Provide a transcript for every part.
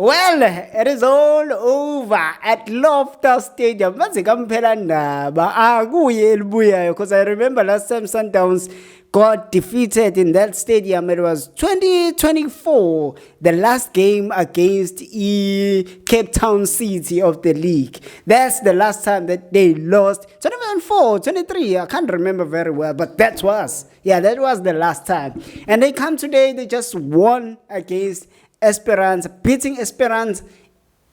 Well, it is all over at Loftus Stadium. Bathi kaMphelandaba akuye elibuyayo, because I remember last time Sundowns got defeated in that stadium, it was 2024, the last game against E Cape Town City of the league. That's the last time that they lost. 2004, 23, I can't remember very well, but that was, yeah, that was the last time. And they come today, they just won against Esperance, beating Esperance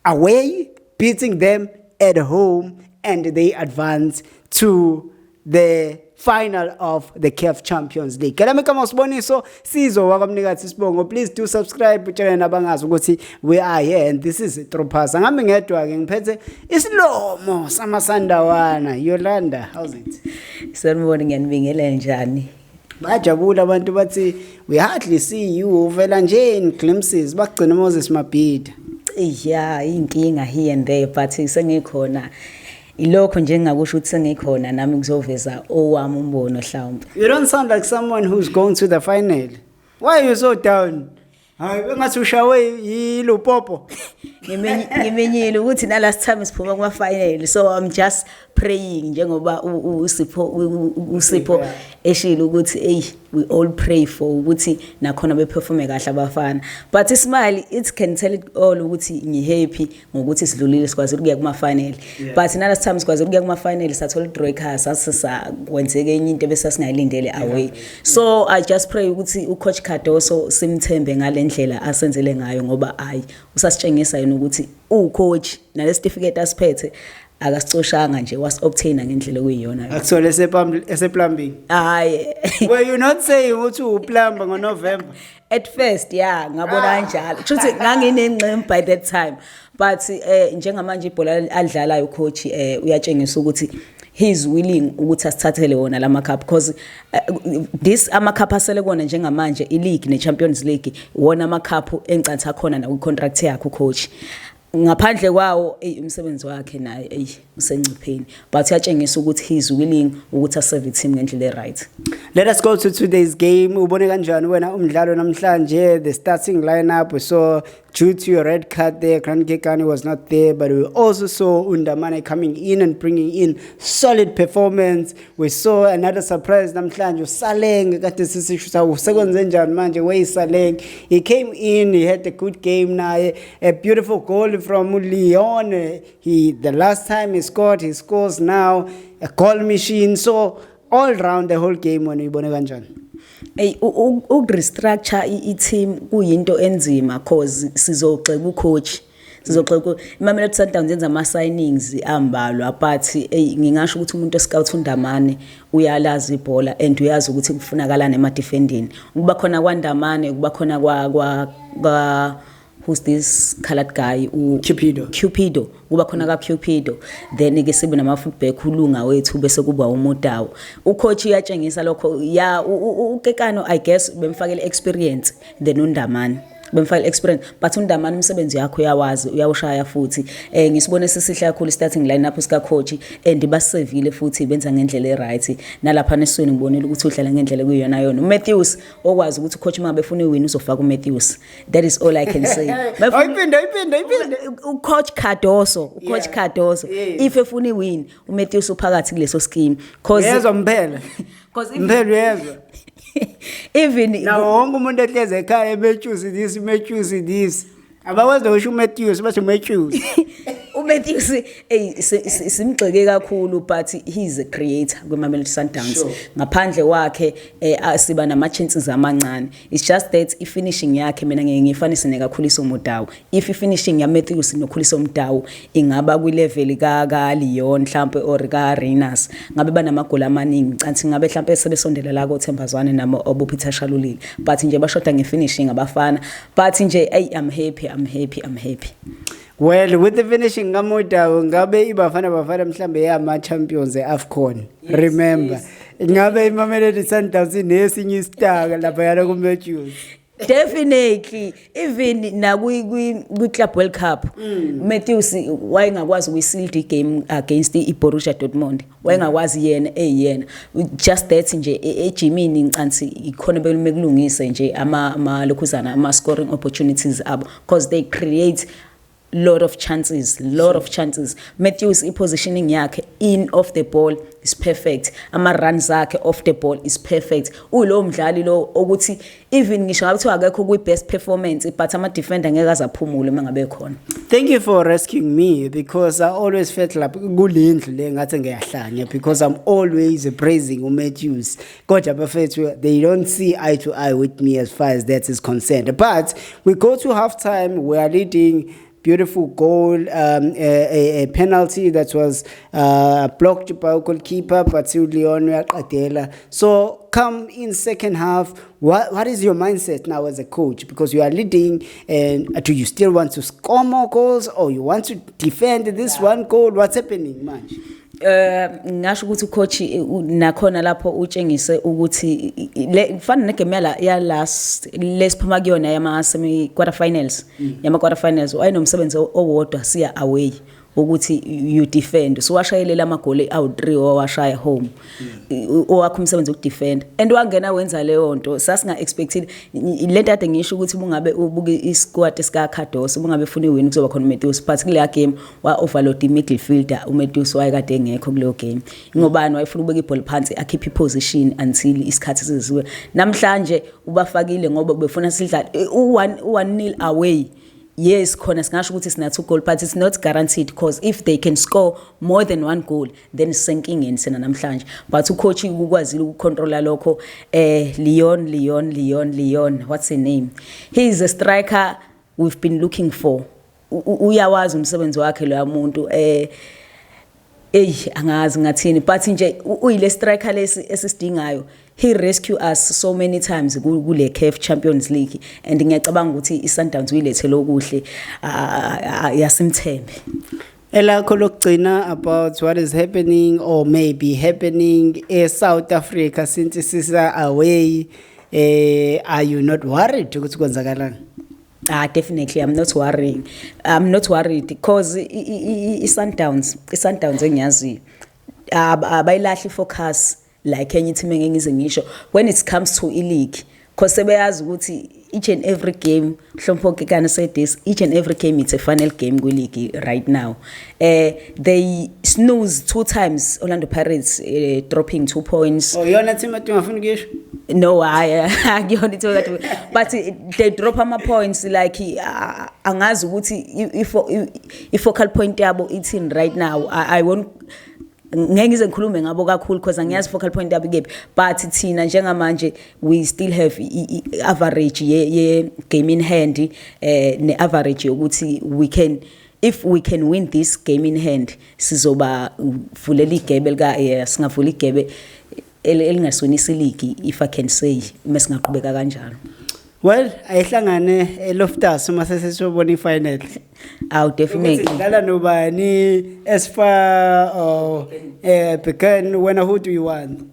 away, beating them at home, and they advance to the final of the CAF Champions League. Kelami kama usiboniso sizo wakamnikathi sibongo. Please do subscribe, utshele nabangazi ukuthi we are here and this is Tropas. Angami ngedwa ke, ngiphethe isilomo samasandawana. Yolanda, how's it? Sanibona, ngiyanibingelela, njani? Bajabula abantu, bathi we hardly see you, uvela nje in glimpses, bagcina Moses Mabhida. Yeah, inkinga here and there, but sengikhona. Ilokho nje engingakusho ukuthi sengikhona nami kuzoveza owami umbono mhlawumbe. You don't sound like someone who's going to the final. Why are you so down? Hayi, bengathi ushawe yilupopo. Ngimenyile ukuthi na last time siphuma kuma final, so I'm just praying njengoba uSipho eshilo ukuthi hey, we all pray for ukuthi nakhona beperforme kahle abafana, but ismile, it can tell it all ukuthi ngihappy ngokuthi sidlulile, sikwazi ukuya kuma final. But na last time sikwazi ukuya kuma final, sathola draw ekhaya, sasisa kwenzeke enye into bese singayilindele away. So I just pray ukuthi ucoach Cardoso simthembe ngalendlela asenzele ngayo, ngoba ayi, usasitshengisa yena ukuthi ucoach nalesitifiketi asiphethe akasicoshanga nje, was obtain ngendlela okuyiyona. Akuthole ese plumbing. Hayi. Were you not saying ukuthi uplumber ngoNovember? At first, yeah, ngabona kanjalo, kusho nganginengxemu by that time, but njengamanje ibhola alidlalayo coach uyatshengisa ukuthi he's willing ukuthi asithathele wona lama cup, because this ama cup asele kona njengamanje, i league ne Champions League, wona ama cup engicatha khona na contract yakhe coach. Ngaphandle kwawo, ey, umsebenzi wakhe naye, ey, usengcupheni, but uyatshengisa ukuthi he's willing ukuthi aserve team ngendlela e-right. Let us go to today's game. Ubone kanjani wena umdlalo namhlanje, the starting lineup? We saw, due to your red card there, Grant Kekani was not there, but we also saw uNdamane coming in and bringing in solid performance. We saw another surprise namhlanje, uSaleng, kade sisisho sekwenze njani manje weyiSaleng. He came in, he had a good game naye, a beautiful goal from Leon. He the last time he scored, he scores now, a goal machine. So all round the whole game, wena uyibone kanjani? Ey, ukurestructure i-team kuyinto enzima, cause sizogxeka ucoach, sizogxeka iMamelodi Sundowns yenza ama signings ambalwa, but ey, ngingasho ukuthi umuntu oscout uNdamane uyalazi ibhola and uyazi ukuthi kufunakalana ema defending. Ukuba khona kwaNdamane, ukuba khona kwa who's this colored guy, u Cupido. Cupido, kuba khona ka Cupido, then ke sibe nama fullback, ulunga wethu, bese kuba uMudawo. Ucoach uyatshengisa lokho ya uKekano, I guess bemfakele experience, then uNdamane bemfakele experience, but uNdamane umsebenzi yakho uyawazi, uyawushaya futhi. Ngisibone sisihle kakhulu starting lineup sika coach and basevile futhi benza ngendlela e-right. Nalapha nesweni ngibonile ukuthi udlala ngendlela ekuyiyona yona. uMatthews okwazi ukuthi ucoach uma befuna iwin uzofaka uMatthews. That is all I can say. Ayiphinde, ayiphinde, ayiphinde. Ucoach Cardoso, ucoach Cardoso, if efuna iwin, uMatthews uphakathi kuleso scheme, cause Uyezwa mphela? Cause Mphela, uyezwa? Even Nawo wonke umuntu ehleze ekhaya, Matthews this, Matthews this. Abakwazi nokusho uMatthews, bathi uMatthews. uMatthews, ey, simgxeke kakhulu, but he's a creator kwiMamelodi Sundowns. Ngaphandle kwakhe siba nama chances amancane. It's just that i-finishing yakhe, mina ngeke ngifanise nekaKhuliso Mudau. If i-finishing ya Matthews noKhuliso Mudau ingaba kwi level ka Leon mhlambe or ka Rayners, ngabe banamagoli amaningi canthi, ngabe mhlambe sebesondela la ko Themba Zwane namo obo Peter Shalulile, but nje bashoda ngefinishing abafana. But nje, hey, I'm happy, I'm happy, I'm happy. Well, with the finishing kaMudau, ngabe iBafana Bafana mhlambe yama champions eAfcon. Remember, ngabe iMamelodi Sundowns inesinye istar lapha yana kuMatthews. Definitely, even na kwi Club World Cup, Matthews wayengakwazi ukuyiseal game against iBorussia Dortmund. Wayengakwazi yena eyena. Just that nje ejimini ngicansi ikhona bekulungise nje ama lokhuzana, ama scoring opportunities abo, because they create lot of chances, lot of chances. Matthews, i-positioning yakhe in off the ball is perfect, ama runs akhe off the ball is perfect. Uyilowo mdlali lo ukuthi even ngisho ngabe kuthiwa akekho kwi best performance, but ama defender ngeke azaphumule uma ngabe khona. Thank you for rescuing me, because I always felt like kulendlu le ngathi ngiyahlanya, because I'm always praising uMatthews. Kodwa bafethu, they don't see eye to eye with me as far as that is concerned. But we go to half time, we are leading. Beautiful goal, a penalty that was blocked by goalkeeper, but Leon uyaqedela. So come in second half, what is your mindset now as a coach? Because you are leading, and do you still want to score more goals or you want to defend this one goal? What's happening, man? Ngasho ukuthi ucoach nakhona lapho utshengise ukuthi le kufana negame yala ya last lesiphuma kuyona yama semi quarter finals, yama quarter finals, wayenomsebenzi owodwa siya away ukuthi you defend. So washayelela amagoli awu3 owashaya home. Owakho umsebenzi ukudefend, and wangena wenza leyo nto sasinga expected. Lento ade ngisho ukuthi bungabe ubuke isquad sika Cardoso, bungabe ufuna iwin, kuzoba khona uMatthews, but kuleya game wa overload i-midfielder. uMatthews wayekade engekho kuleyo game, ingobani wayefuna ukubeka ibhola phansi, akhiphe iposition until isikhathi siziwe. Namhlanje ubafakile ngoba befuna sidlale u1 1-0 away. Yes, khona singasho ukuthi sina two goal, but it's not guaranteed, because if they can score more than one goal, then sisenkingeni sina namhlanje. But ucoach ukwazile ukucontrola lokho. Leon, Leon, Leon, Leon, what's his name? He is a striker we've been looking for. Uyawazi umsebenzi wakhe lo muntu. Ey, angazi ngathini, but nje uyile striker lesi esisidingayo. He rescue us so many times kule CAF Champions League, and ngiyacabanga ukuthi iSundowns uyilethele okuhle, yasimthembe. Elakho lokugcina about what is happening or maybe happening e-South Africa since sisa away, are you not worried ukuthi kwenzakalani? Ah, definitely I'm not worrying. I'm not worried because i-Sundowns engiyaziyo abayilahli focus like enye team engeke ngize ngisho when it comes to i-league, because sebeyazi ukuthi each and every game, Hlompho Kekana said this, each and every game it's a final game kwi-league right now. They snooze two times, Orlando Pirates, dropping 2 points. Oh, iyona team ade ungafuni kuyisho? No, hayi, akuyona ithiwa kade, but they drop ama points like angazi ukuthi i-focal point yabo ithini right now. I won't, ngeke ngize ngikhulume ngabo kakhulu because angiyazi focal point yabo ikephi, but thina njengamanje we still have average ye game in hand, ne average yokuthi we can, if we can win this game in hand, sizoba vulela igebe lika singavula igebe elingasonisa iligi, if I can say, mesingaqhubeka kanjalo. Well, ayihlangane eLoftus uma sesizobona ifinal. Aw, definitely. Ukuthi dlala nobani, as far or Berkane, wena who do you want?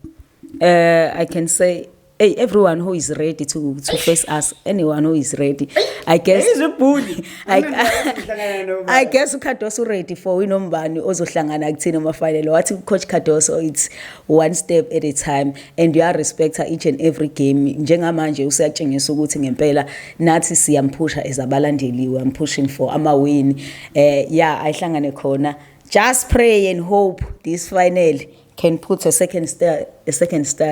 I can say, hey, everyone who is ready to face us, anyone who is ready. I guess Izibhuli. I guess uCardoso ready for inombani ozohlangana kuthina ama final. Wathi coach Cardoso, it's one step at a time and you are respect each and every game. Njengamanje usiyatshengisa ukuthi ngempela nathi siyamphusha as abalandeli, we are pushing for ama win. Yeah, ayihlangane khona. Just pray and hope this final can put a second star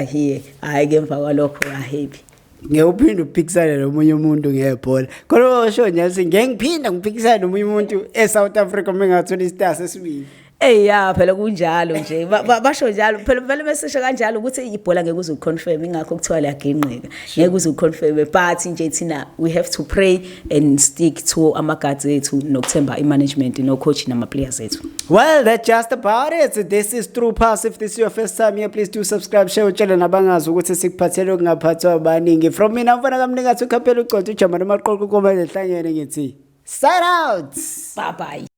here. Hayi ke, emva kwalokho we are happy. Ngeke uphinde uphikisane nomunye umuntu ngebhola. Kodwa usho nje ukuthi ngeke ngiphinda ngiphikisane nomunye umuntu eSouth Africa uma ngathola istar sesibili. Ey ya, phela kunjalo nje. Basho njalo phela vele, mesisho kanjalo ukuthi ibhola ngeke uze uconfirm, ingakho kuthiwa liyaginqika, ngeke uze uconfirm, but nje thina we have to pray and stick to ama-guards ethu nokuthemba i-management no-coach nama-players ethu. Well, that's just about it. This is True Pass. If this is your first time here, please do subscribe, share, utshele nabangazi ukuthi sikuphathele okungaphathwa abaningi. From mina, mfana kamningathi ukhaphela ucotho ujama nomaqoqo koma ehlangene, ngithi sign out. Bye bye.